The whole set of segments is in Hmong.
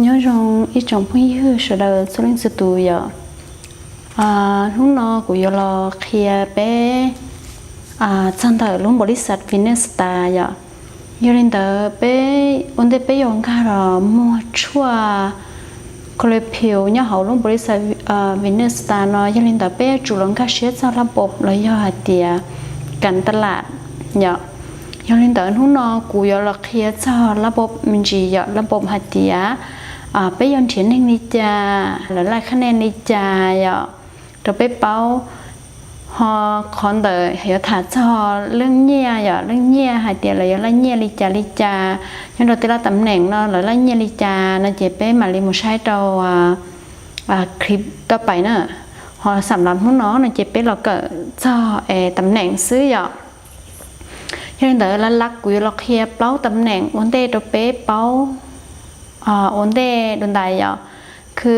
Nyob zoo ib tsoom phooj ywg sawv daws txhua leej txhua tus yom. Hnub no kuv yuav los qhia peb txog ntawm lub npaum li xav Venus tas yom. Yog li ntawd peb ua ntej peb yuav nkag los muag tshuaj Colipil nyob hauv lub npaum li xav Venus tas no, yog li ntawd peb yuav tsum los nkag siab txog lab npom los yog hais tias kam ta lam yom. Yog li ntawd hnub no kuv yuav los qhia txog lab npom me ntsis yom, lab npom hais tias peb yuav nrhiav neeg li cas, lawv laij qhab nen li cas yom, rau peb paub. Ho qhov ntawd yuav tham txog leej nyiaj yom, leej nyiaj hais tias lawv yuav laij nyiaj li cas li cas, nyob rau tej lab tam neem no lawv laij nyiaj li cas no ces peb mam li mus saib rau clip toj pais na. Ho xam lav hnub no no ces peb los kawm txog es tam neem xwb yom. Yog li ntawd lab lab kuv yuav los qhia plaub tam neem ua ntej rau peb paub ua ntej dua ntais yom. Khw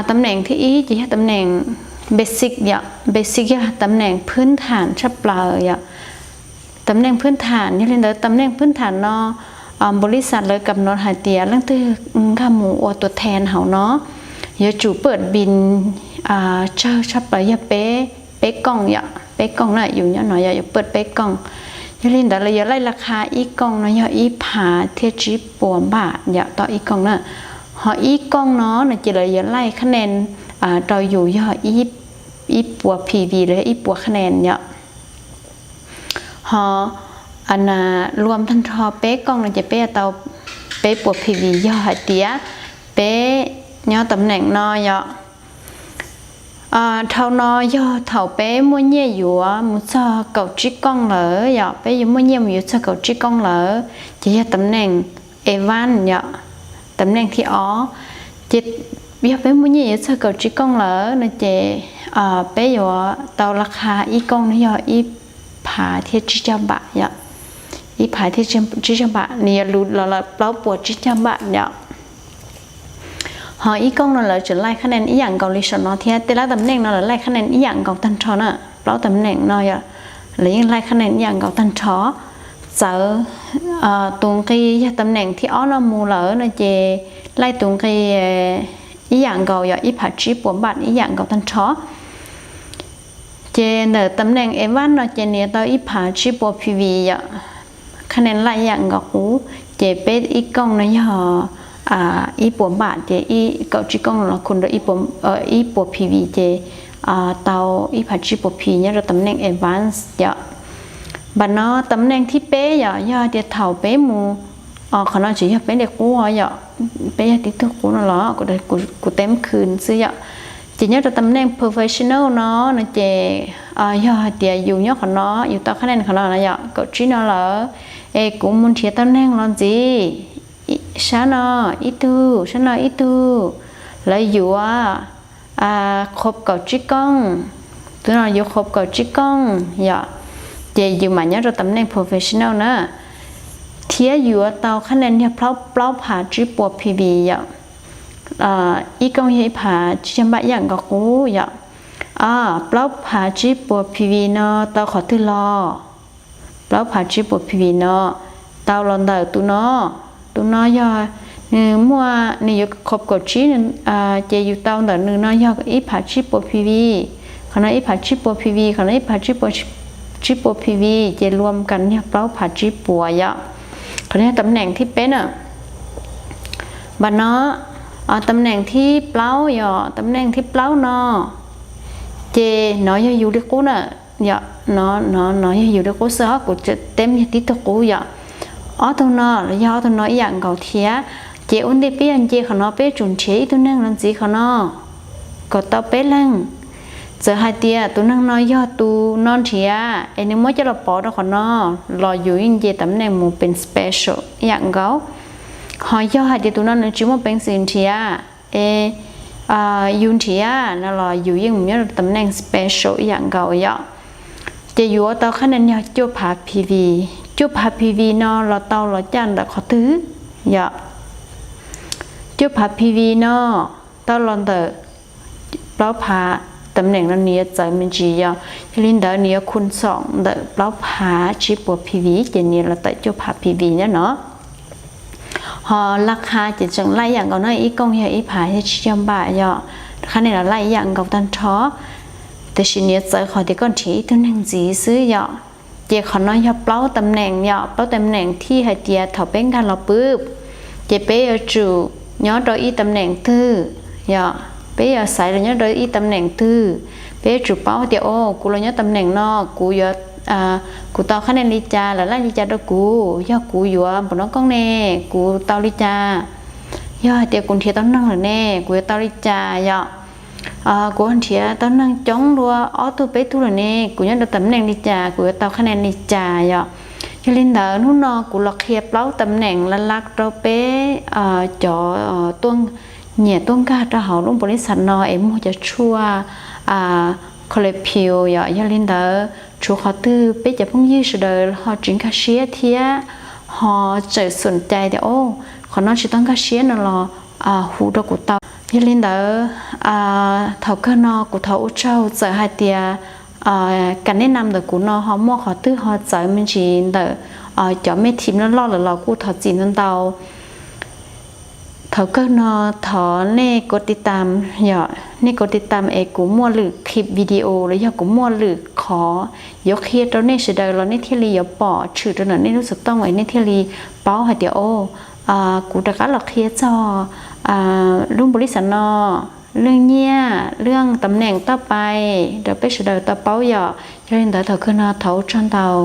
tam neem thib ib ces yog tam neem basic yom, basic yog tam neem phwb tham tshaj plaws yom. Tam neem phwb tham, yog li ntawd tam neem phwb tham no npaum li xav lawv kam no hais tias leej twg nkag mus ua tua then hauv no yuav tsum pawm bin tsawg tshaj plaws yog peb, peb kooj yom, peb kooj na, yus nyob no yog yuav pawm peb kooj. Yog li ntawd lawv yuav laij la qha ib kooj no yog ib phav thiab tsib puas npam yom, tau ib kooj na. Ho ib kooj no no ces lawv yuav laij qhab nen rau yus yog ib puas PV los yog ib puas qhab nen yom. Ho luam tag nrho peb kooj no ces peb yuav tau peb puas PV yog hais tias peb nyob tam neem no yom. Dhau no yog thaum peb muaj nyiaj yuav mus txog kaum tsib kooj lawm yom, peb yuav muaj nyiaj mus yuav txog kaum tsib kooj lawm ces yog tam neem advance yom, tam neem thib ob. Ces yog peb muaj nyiaj yuav txog kaum tsib kooj lawm no ces peb yuav tau la qha ib kooj no yog ib phav thiab tsib caug npam yom, ib phav thiab tsib caug npam, nws yuav luv los lawm plaub puas tsib caug npam yom. Ho ib kooj no lawv tseem laij qhab nen ib yam nkaus li saum no thiab, tej lab tam neem no lawv laij qhab nen ib yam nkaus tag nrho na, plaub tam neem no yom, lawv yeej laij qhab nen ib yam nkaus tag nrho. Txawv tus nqi yog tam neem thib ob no mus lawm no ces laij tus nqi ib yam nkaus yom, ib phav tsib puas npam ib yam nkaus tag nrho. Ces ntawm tam neem advance no ces nws yuav tau ib phav tsib puas PV yom, qhab nen laij ib yam nkaus qub. Ces peb ib kooj no yog ib puas npam ces kaum tsib kooj los khu rau ib puas PV ces tau ib phav tsib puas PV nyob rau tam neem advance yom. Npam no tam neem thib peb yom, yog tias thaum peb mus, qhov no tsis yog peb li qub yom, peb yog tib tug qub no los kuv teb khw xwb yom. Ces nyob rau tam neem professional no no ces yog hais tias yus nyob qhov no, yus tau qhab nen qhov no no yom, kaum tsib no lawm, es kuv mus nrhiav tau neeg los ntxiv, sab no ib tug, sab no ib tug, lawv yuav qhuav kaum tsib kooj, tus no yuav qhuav kaum tsib kooj yom. Ces yus mam nyob rau tam neem professional na, thiab yuav tau qhab nen yog plaub phav tsib puas PV yom. Ib kooj yog ib phav tsib caug npam ib yam nkaus qub yom. Plaub phav tsib puas PV no tau qhov twg los? Plaub phav tsib puas PV no tau los ntawm tus no. Tus no yog nws muaj, nws yuav qhuav kaum tsib, ces yus tau ntawm nws no yog ib phav tsib puas PV. Qhov no ib phav tsib puas PV, qhov no ib phav tsib puas PV, ces luam kas yog plaub phav tsib puas yom. Qhov no yog tam neem thib peb na. Npam no tam neem thib plaub yom, tam neem thib plaub no ces no yog yus li qub na. Yom, no, no, no yog yus li qub xwb os, kuv teb yog tib tug qub yom. Ob tug no los yog ob tug no ib yam nkaus thiab. Ces ua ntej peb yuav nce qhov no peb yuav tsum nrhiav ib tug neeg los ntxiv qhov no kom tau peb leeg. Txawm hais tias tus neeg no yog tus no nrhiav es nws muab coj los pov rau qhov no los yus yeej nce tam neem mus peev special ib yam nkaus. Ho yog hais tias tus no nws tsis muaj peev xwm nrhiav es yus nrhiav no los yus yeej mus nyob rau tam neem special ib yam nkaus yom. Ces yuav tau qhab nen yog cuaj phav PV. Cuaj phav PV no los tau los caj ntawm qhov twg yom? Cuaj phav PV no tau los ntawm plaub phav, tam neem no nws yuav txawv me ntsis yom, yog li ntawd nws yuav khu xoom ntawm plaub phav tsib puas PV ces nws yuav los tawm cuaj phav PV nyob no. Ho laj qha ces tseem laj ib yam nkaus no, ib kooj yog ib phav thiab tsib caug npam yom. Qhab nia los laj ib yam nkaus tag nrho, tiam sis nws yuav txawv qhov tias koj nrhiav ib tug neeg ntxiv xwb yom. Ces qhov no yog plaub tam neem yom, plaub tam neem thiaj hais tias thaum peb nkag los pw, ces peb yuav tsum nyob rau ib tam neem twg yom, peb yuav xaiv los nyob rau ib tam neem twg. Peb yuav tsum paub tias, o, kuv los nyob tam neem no, kuv yuav, kuv tau qhab nia li cas, lawv laj li cas rau kuv, yog kuv yuav npaum no kooj ne, kuv tau li cas, yog hais tias kuv nrhiav tau neeg lawm ne, kuv yuav tau li cas yom. Kuv nrhiav tau neeg coob dua ob tug peb tug lawm ne, kuv nyob rau tam neem li cas, kuv yuav tau qhab nia li cas yom. Yog li ntawd hnub no kuv los qhia plaub tam neem laj laj rau peb cov nyiam tuaj nkag rau hauv lub npaum li xav no es muag cov tshuaj kho le phiu yom. Yog li ntawd tshuav qhov twg peb cov phooj ywg sawv daws ho tsis nkag siab thiab ho tseem xum cai tias, o, qhov no tsis tau nkag siab no los hu rau kuv tau. Yog li ntawd thaum kawg no kuv thov ua tsaug, txawm hais tias kam nej nam ntawm kuv no ho muaj qhov twg ho txawv me ntsis ntawm cov mej thim loj loj lawm los kuj thov txim ntau ntau. Thaum kawg no thov nej kov tiv tam, yog nej kov tiv tam es kuv muaj lwm clip video los yog kuv muaj lwm qhov yuav qhia rau nej sawv daws los nej thiaj li yuav pom tshwm rau ntawm nej lub xov tooj es nej thiaj li paub hais tias, o, kuv rov qab los qhia txog lub npaum li xav no, leej nyiaj, leej tam neem tauj pais rau peb sawv daws tau paub yom. Yog li ntawd thaum kawg no thov ua tsaug ntau.